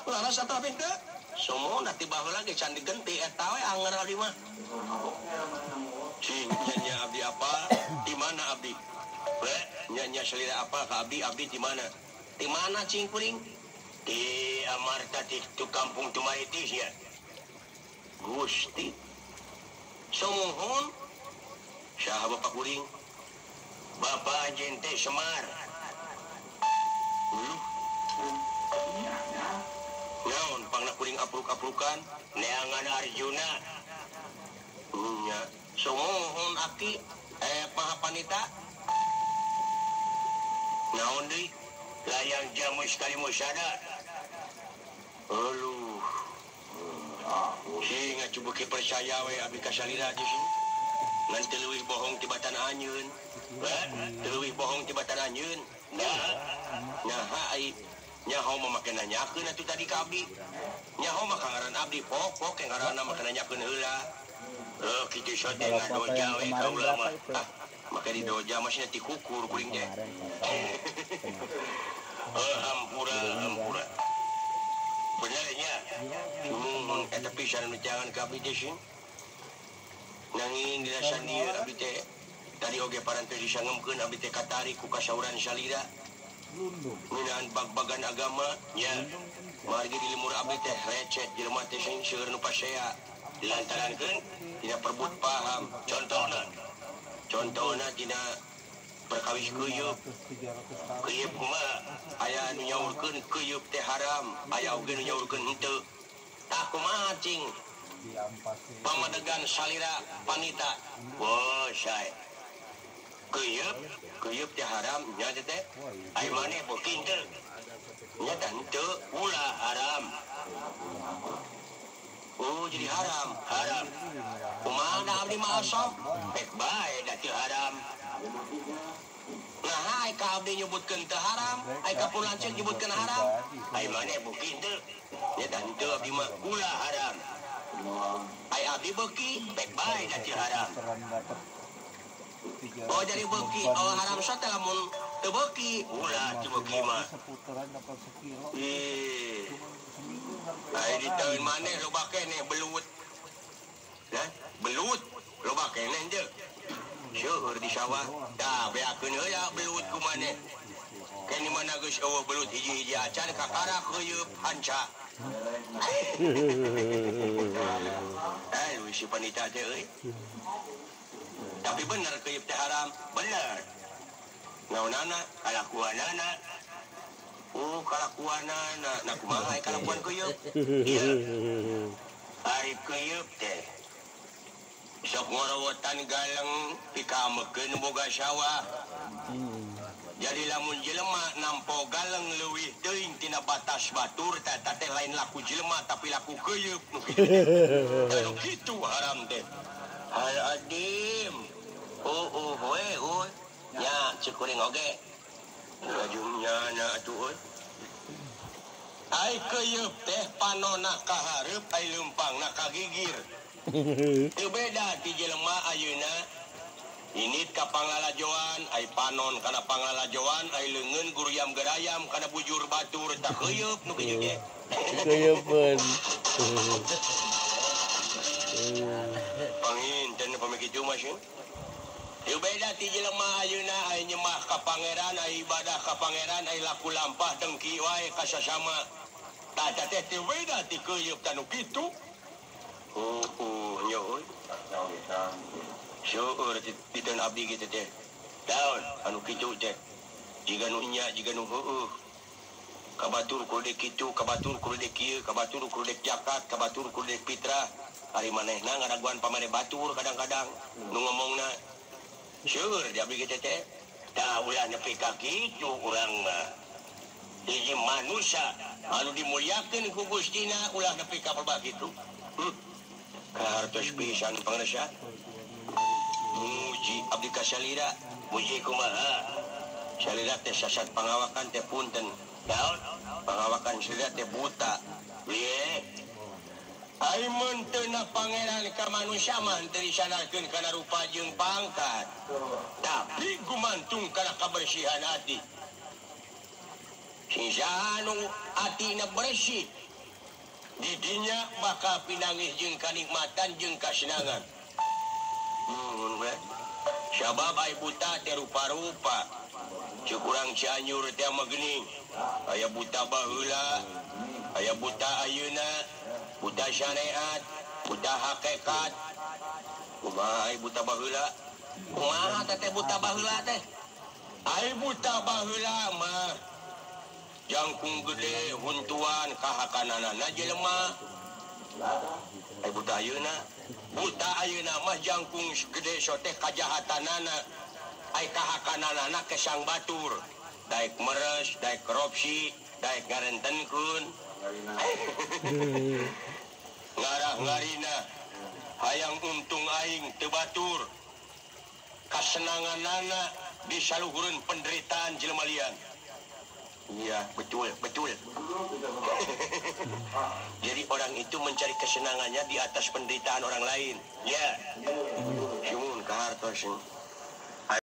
Laras atawa henteu? Sumuhun da ti baheula ge can digenti eta we anger abdi mah. Cing nya abdi apa? Di mana abdi? We nya salira apa ka abdi? Abdi di mana? Di mana cing kuring? Di Amarta di kampung Tumaritis ya. Gusti. Sumuhun saha bapak kuring? Bapak anjeun teh Semar. Naon pangna kuring apruk-aprukan neangan Arjuna. Nya sumuhun aki maha panita. Naon deui? Layang jamus kalimusada. Aduh. Sing ngacubuki percaya we abdi ka salira di sini. Ngan teu leuwih bohong tibatan anjeun. Teu leuwih bohong tibatan anjeun. Nah, ai nyaho mah make nanyakeun atuh tadi ka abdi. Nyaho mah ka ngaran abdi pok-pok yang ngaranna make nanyakeun heula. Heuh kitu sote ngadoja we kaula mah. Ah, make didoja mah sia tikukur kuring teh. Heuh hampura hampura. Bener nya. Mun eta pisan nu jangan ka abdi teh sih. Nanging dirasan ieu abdi teh tadi oge parantos disangemkeun abdi teh katarik ku kasauran salira. Ngeunaan bag-bagan agama nya. Margi di lemur abdi teh recet jelema teh sing seueur nu pasea. Dilantarankeun tina perbut paham. Contohna contohna tina perkawis keuyeup. Keuyeup kumaha? Aya nu nyaurkeun keuyeup teh haram, aya oge nu nyaurkeun henteu. Tah kumaha cing? Pamadegan salira panita. Wah, sae. Keuyeup, keuyeup teh haram nya teh. Ai maneh beuki henteu? Nya tah henteu, ulah haram. Oh, jadi haram, haram. Kumaha da abdi mah osok? Pek bae da teu haram. Nah, ai ka abdi nyebutkeun teu haram, ai ka pun lanceuk nyebutkeun haram. Ai maneh beuki henteu? Nya tah henteu abdi mah ulah haram. Ai abdi beuki, pek bae da teu haram. Oh, jadi beuki, oh haram sok teh lamun teu beuki, ulah teu beuki mah. Ih. Ai di taun maneh loba keneh belut. Nah, belut loba keneh henteu. Seueur di sawah. Tah beakeun heula belut ku maneh. Kene mana geus eueuh belut hiji-hiji acan kakara keuyeup hanca. Eh, si panita teh euy. Tapi bener keuyeup teh haram, bener. Naonana kalakuanana. Oh, kalakuanana. Nah kumaha kalakuan keuyeup? Ieu. Ari keuyeup teh sok ngorowotan galeng pikamekeun boga sawah. Jadi lamun jelema nampo galeng leuwih teuing tina batas batur teh teh lain laku jelema tapi laku keuyeup nu kitu. Nu kitu haram teh. Hal adim. Oh oh we oh. Nya ceuk kuring oge. Lajumnya na atuh euy. Ai keuyeup teh panona ka hareup ai leumpangna ka gigir. Teu beda ti jelema ayeuna init ka panglalajoan ai panon kana panglalajoan ai leungeun guruyam gerayam kana bujur batur tah keuyeup nu kieu ge. Keuyeupeun. Panginten pami kitu mah sih. Teu beda ti jelema ayeuna ai nyemah ka pangeran ai ibadah ka pangeran ai laku lampah dengki wae ka sasama. Tah teh teu beda ti keuyeup tah nu kitu. Oh, oh, nya euy. Seueur diteun abdi kitu teh. Daun anu kitu teh. Jiga nu nya, jiga nu heueuh. Ka batur kudu dek kitu, ka batur kudu dek kieu, ka batur kudu dek zakat, ka batur kudu dek fitrah. Ari manehna ngaraguan pamane batur kadang-kadang nu ngomongna. Seueur di abdi kitu teh. Tah ulah nepi ka kitu urang mah. Hiji manusia anu dimuliakeun ku Gustina ulah nepi ka pelbah kitu. Kahartos pisan pangresa. Muji abdi ka salira, muji kumaha? Salira teh sasat pangawakan teh punten. Daun pangawakan salira teh buta. Ieu. Ai mun teu na pangeran ka manusia mah teu disandarkeun kana rupa jeung pangkat. Tapi gumantung kana kabersihan hati. Sing saha nu atina bersih, Didinya bakal pinangih jeung kanikmatan jeung kasenangan. Sabab ai buta teh rupa-rupa. Ceuk urang Cianjur teh mah geuning. Aya buta baheula, aya buta ayeuna, buta syariat, buta hakikat. Kumaha ai buta baheula? Kumaha teh buta baheula teh? Ai buta baheula mah jangkung gede huntuan kahakananana jelema. Ai buta ayeuna, buta ayeuna mah jangkung gede soteh kajahatanana. Ai kahakananana kesang batur. Daek meres, daek korupsi, daek ngarentenkeun. Ngarah ngarina hayang untung aing teu batur. Kasenanganana disaluhureun penderitaan jelema lian. Iya, betul, betul. Jadi orang itu mencari kesenangannya di atas penderitaan orang lain. Ya. Simun kahartos.